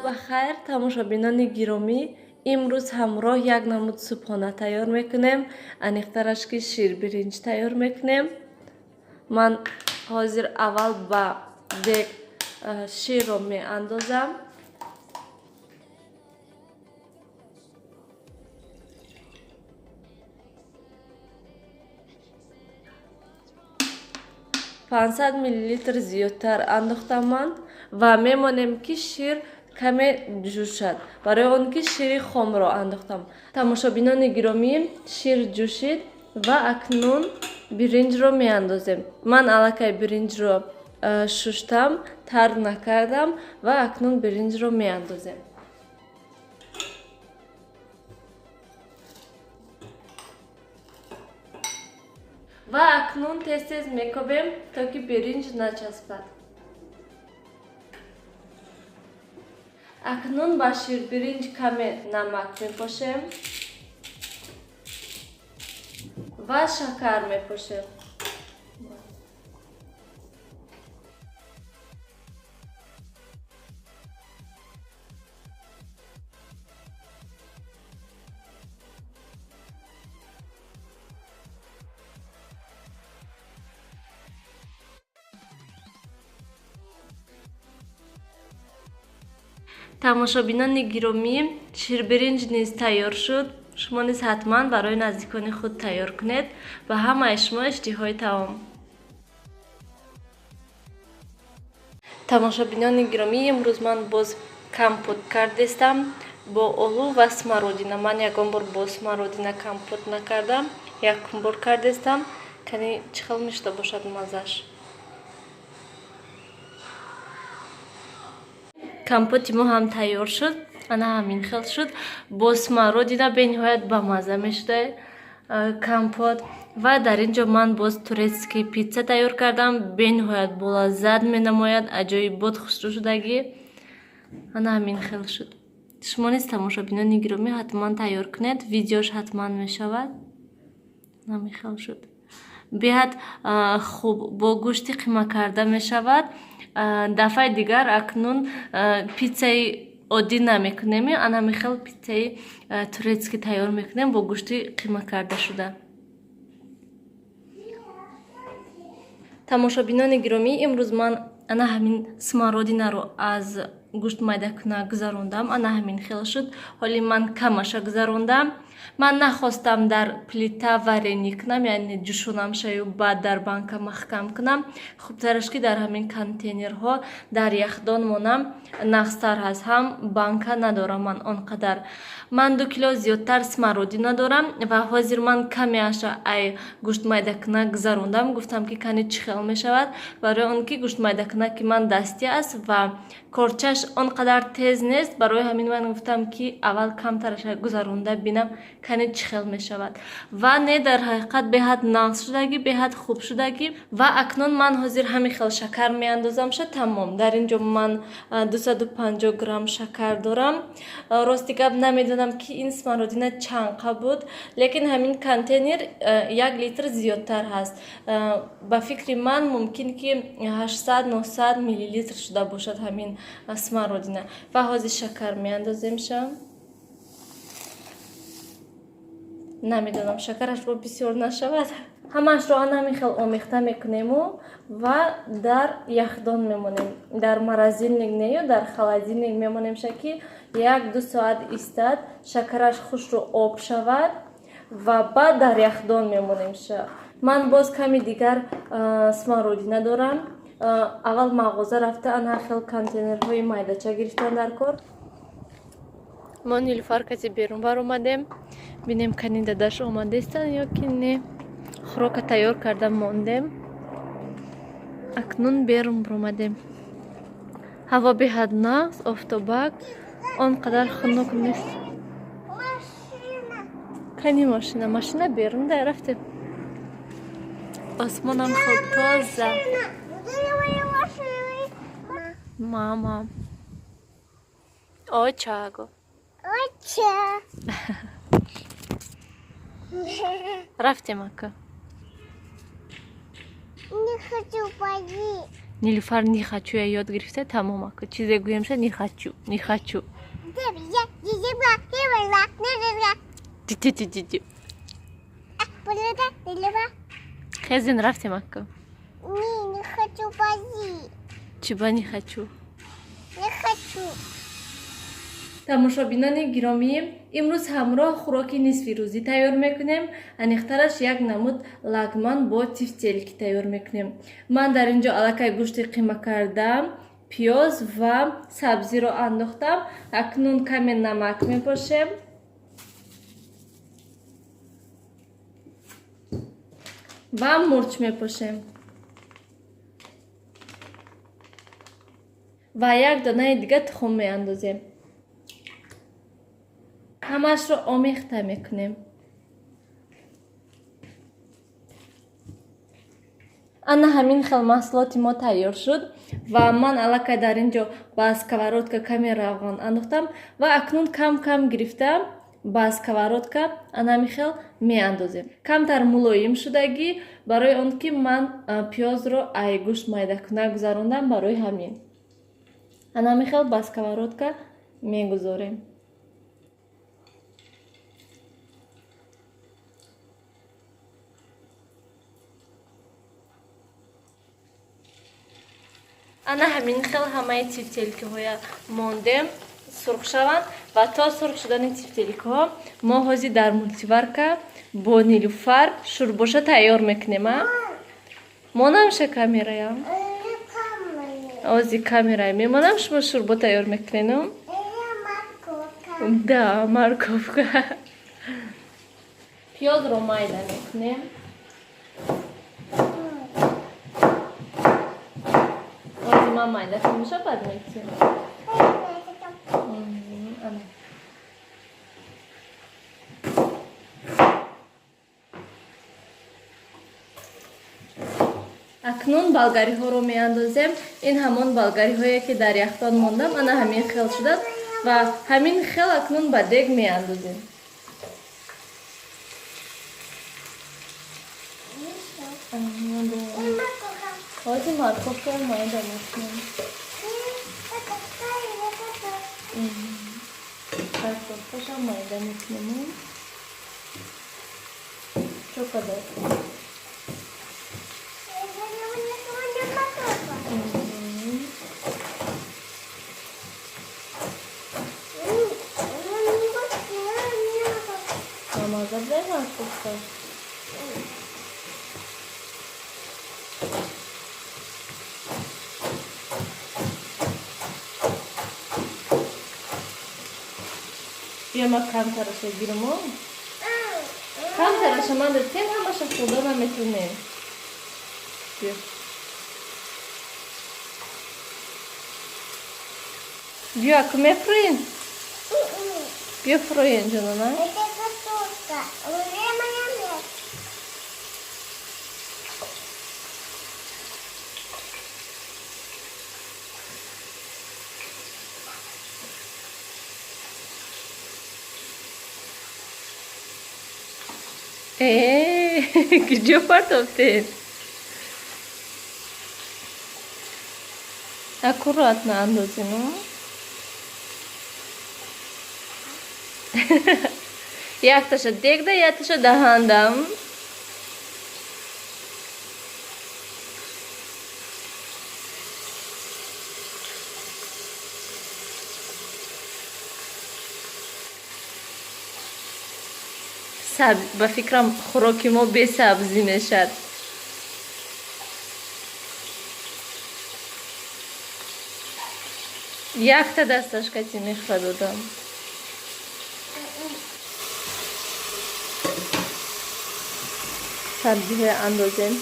Ба хайр, тамошобинони гиромӣ. Имрӯз ҳамроҳ як намуд субҳона тайёр мекунем, аниқтараш ки ширбиринҷ тайёр мекунем. Ман ҳозир аввал ба дег ширро меандозам. 500 миллилитр зиёдтар андохтам ман ва мемонем, ки шир каме ҷӯшад, барои он ки шири хомро андохтам. Тамошобинони гиромӣ, шир ҷӯшид ва акнун биринҷро меандозем. Ман аллакай биринҷро шуштам, тар накардам ва акнун биринҷро меандозем. Ва акнун тез тез мекобем, то ки биринҷ начаспад. Акнун ба ширбиринҷ каме намак мепошем ва шакар мепошем. Тамошобинони гиромӣ, ширбиринҷ низ тайёр шуд. Шумо низ ҳатман барои наздикони худ тайёр кунед. Ба ҳамаи шумо иштиҳои таом. Тамошобинони гиромӣ, имрӯз ман боз компот кардестам бо олу ва смородина. Ман ягон бор бо смородина компот накардам, якум бор кардестам. Кани чӣ хел мешуда бошад маззаш. Компоти мо ҳам тайёр шуд, ана ҳамин хел шуд. Бо смородина бениҳоят бамазза мешуда компот. Ва дар ин ҷо ман боз турецкий питса тайёр кардам, бениҳоят болаззат менамояд, аҷоибот хушрӯ шудагӣ. Ана ҳамин хел шуд. Шумо низ, тамошобинони гиромӣ, ҳатман тайёр кунед, видеош ҳатман мешавад. Ҳамин хел шуд, беҳад хуб бо гӯшти қима карда мешавад. Дафъаи дигар акнун питсаи оддӣ намекунем, ана ҳамин хел питсаи турецкий тайёр мекунем бо гӯшти қима карда шуда. Тамошобинони гиромӣ, имрӯз ман ана ҳамин смородинаро аз гӯшт майдакунак гузарондам, ана ҳамин хел шуд. Ҳоли ман камаша гузарондам. Ман нахостам дар плита варенье кунам, яъне ҷӯшонам шаю, баъд дар банка маҳкам кунам. Хубтараш ки дар ҳамин контейнерҳо дар яхдон монам, нағзтар ҳаст. Ҳам банка надорам ман он қадар. Ман 2 кило зиёдтар смородина дорам ва ҳозир ман камеаша ай гӯшт майдакунак гузарондам. Гуфтам, ки кани чӣ хел мешавад, барои он ки гӯшт майдакунаки ман дастӣ аст ва корчаш он қадар тез нест. Барои ҳамин ман гуфтам, ки аввал камтараша гузаронда бинам, кани чӣ хел мешавад. Ва не, дар ҳақиқат беҳад нағз шудагӣ, беҳад хуб шудагӣ. Ва акнун ман ҳозир ҳамин хел шакар меандозамша, тамом. Дар ин ҷо ман 250 грамм шакар дорам. Рости гап, намедонам, ки ин смородина чанқа буд, лекин ҳамин контейнер 1 литр зиёдтар ҳаст. Ба фикри ман, мумкин ки 800-900 миллилитр шуда бошад ҳамин смородина. Ва ҳозир шакар меандоземша. Намедонам, шакараш бо бисёр нашавад. Ҳамаашро ана ҳамин хел омехта мекунему ва дар яхдон мемонем, дар морозильник нею, дар холодильник мемонемша, ки 1-2 соат истад, шакараш хушрӯ об шавад ва баъд дар яхдон мемонемша. Ман боз ками дигар смородина дорам. Аввал мағоза рафта, ана хел контейнерҳои майдача гирифтан дар кор. Мо Нилуфар каси берун баромадем, бинем, кани дадаш омадестанд ё ки не. Хӯрока тайёр карда мондем, акнун берун баромадем. Ҳаво беҳад нағз, офтобак, он қадар хунук нест. Кани мошина? Машина берун дай, рафтем. Осмонам хел тоза. Мама очаго. Оча. Рафтем, ака. Не хочу пойти. Нилуфар не хочу я ёд гирифта, тамом ака. Чизе гӯемша не хочу, не хочу. Ти-ти-ти-ти. Хезин рафтем ака. Не, не хочу бозӣ. Чиба не хочу? Не хочу. Тамошобинони гиромӣ, имрӯз ҳамроҳ хӯроки нисфирӯзӣ тайёр мекунем. Аниқтараш як намуд лагман бо тифтелки тайёр мекунем. Ман дар ин ҷо аллакай гӯшти қима кардам, пиёз ва сабзиро андохтам. Акнун каме намак мепошем ва мурч мепошем ва як донаи дига тухм меандозем. Ҳамаашро омехта мекунем. Ана ҳамин хел маҳсулоти мо тайёр шуд ва ман аллакай дар ин ҷо ба сковородка каме равған андохтам ва акнун кам-кам гирифта ба сковородка ана ҳамин хел меандозем. Камтар мулоим шудагӣ, барои он ки ман пиёзро ай гӯшт майдакунак гузарондам, барои ҳамин. Ана ҳамин хел ба сковородка мегузорем. Ана ҳамин хел ҳамаи тифтелкиҳоя мондем сурх шаванд ва то сурх шудани тифтелкиҳо мо ҳозир дар мультиварка бо Нилуфар шӯрбоша тайёр мекунем. А монамша камераям? Ҳозир камерая мемонам, шумо шӯрбо тайёр мекунену? Да, морковка. Пиёзро майда мекунем. Ман майда кунша, баъд метиҳем. Акнун болгариҳоро меандозем. Ин ҳамон болгариҳое ки дар яхдон мондам, ана ҳамин хел шудааст ва ҳамин хел акнун ба дег меандозем. Ҳозир морковкаро майда мекунем. Картошкашам майда мекунем. Чо қадар? Намаза дай морковка. Биё ма камтараша гирмо. Камтараша ман датем, ҳамаша хӯрда наметонем. Биё. Биё, аку мефурӯем? Биё фурӯем, ҷонона. Это картошка. Уже моя место. Куҷо партофтед? Аккуратно андозем. Якташа дегда, якташа даҳандам. Ба фикрам, хӯроки мо бесабзӣ мешавад. Якта дасташ кати мехӯрад одам. Сабзиҳоя андозем.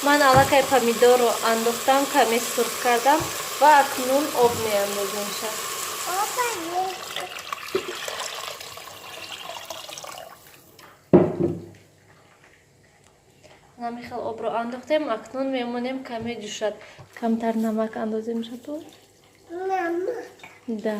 Ман аллакай помидорро андохтам, каме сурх кардам ва акнун об меандоземша. Ҳамин хел обро андохтем, акнун мемонем каме ҷӯшад. Камтар намак андозем шату? Намак. Да.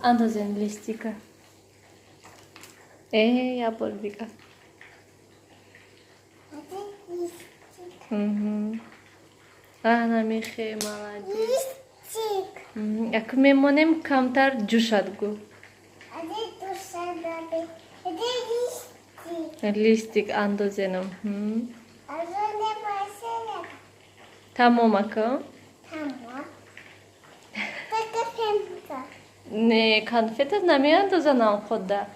Андозем листика. Э, як бори дигар. Анамихе, молодец. Як мемонем, камтар ҷӯшад, гӯ. Листик андозенам. Тамом, ака. Не, конфета намеандозанам худда.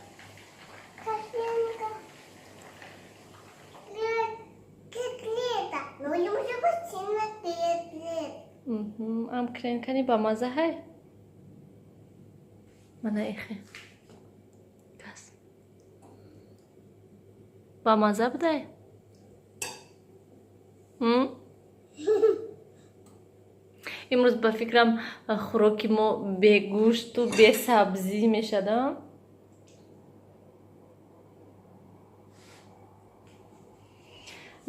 Ам кренкани ба маза ҳай. Мана ихе. Газ. Ба маза будай? Имрӯз ба фикрам, хӯроки мо бегӯшту бесабзӣ мешадам.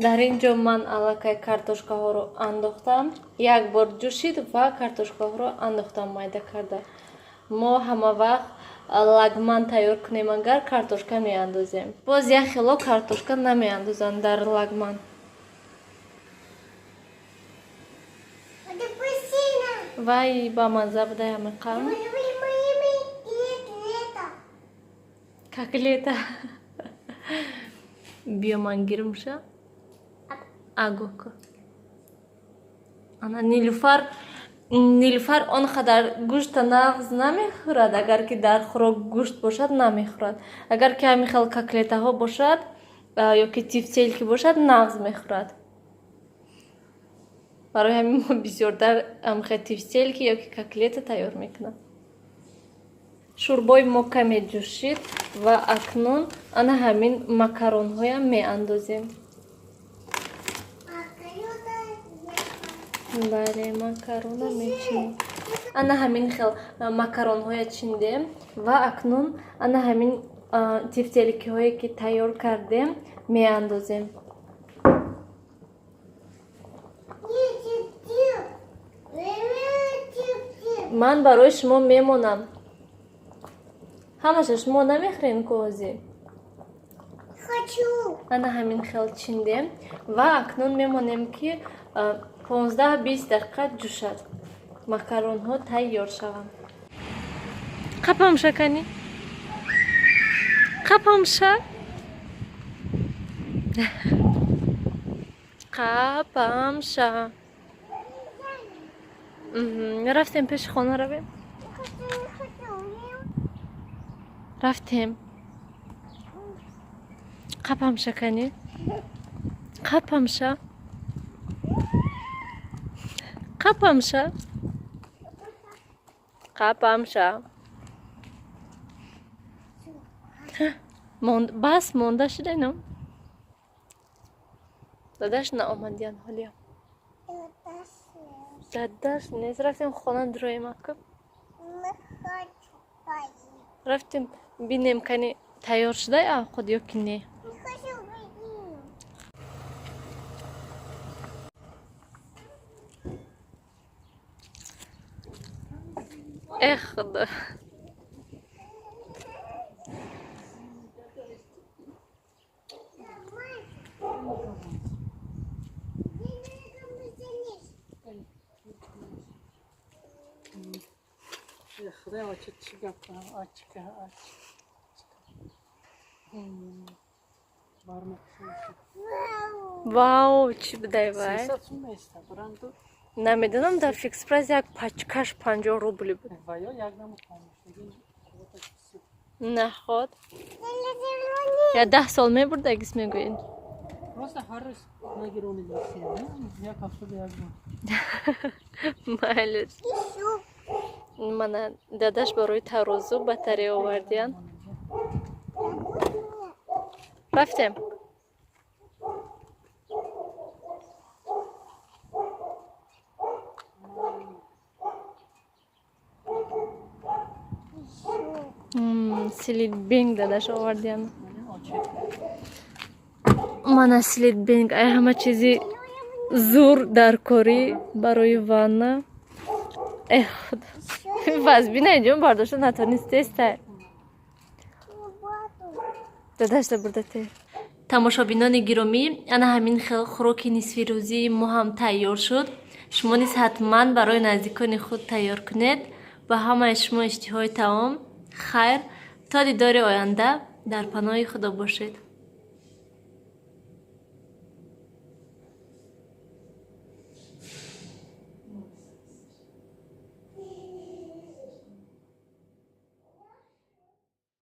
Дар ин ҷо ман аллакай картошкаҳоро андохтам. Як бор ҷӯшид ва картошкаҳоро андохтам майда карда. Мо ҳама вақт лагман тайёр кунем, агар картошка меандозем. Боз як хело картошка намеандозанд дар лагман. Вай, ба маза будай ҳамиқа. Котлета. Биё, ман гирмша. Агока. Ана Нилуфар, Нилуфар он қадар гӯшта нағз намехӯрад. Агар ки дар хӯрок гӯшт бошад, намехӯрад. Агар ки ҳамин хел котлетаҳо бошад ё ки тефтельки бошад, нағз мехӯрад. Барои ҳамин мо бисёртар ҳамхел тефтельки ё ки котлета тайёр мекунам. Шӯрбои мо каме ҷӯшид ва акнун ана ҳамин макаронҳоям меандозем. Бале, макарона мечинем. Ана ҳамин хел макаронҳоя чиндем ва акнун ана ҳамин тефтеликиҳое ки тайёр кардем, меандозем. Ман барои шумо мемонам ҳамаша. Шумо намехӯрен ку ҳозир? Хочу. Ана ҳамин хел чиндем ва акнун мемонем, ки 15-20 дақиқа ҷӯшад, макаронҳо тайёр шаванд. Қапамша, кани, қапамша, қапамша. Рафтем, пеши хона равем. Рафтем. Қапамша, кани, қапамша, қапамша, қапамша. Бас, монда шудайно. Дадаш наомадиян ҳолия. Дадаш нест. Рафтем, хона дуроем, ака. Рафтем, бинем, кани, тайёр шудай авқот ё ки не. Эх, худо. Худоё, чӣ гап кунам? Ачка, ач. Бармоқ. Вау, чӣ будай вай? 300 сум места, бранду. Намедонам, дар Фикс Прайс як пачкаш 50 рубли буд. Ва ё як намуд хомӯшдагӣ. Наход. Я 10 сол мебурдагис, мегӯед. Просто ҳар рӯз нагиронид, як ҳафтада як бор. Майлиш. Мана дадаш барои тарозу батарея овардиян. Рафтем. Силитбенг дадаш овардиян. Мана силитбенг, ай ҳама чизи зур дар корӣ барои ванна. Эх, худо, вазбина инҷо бардошта натонистеста. Дадашда бурдате. Тамошобинони гиромӣ, ана ҳамин хел хӯроки нисфирӯзии мо ҳам тайёр шуд. Шумо низ ҳатман барои наздикони худ тайёр кунед. Ба ҳамаи шумо иштиҳои таом. Хайр, то дидори оянда, дар паноҳи Худо бошед.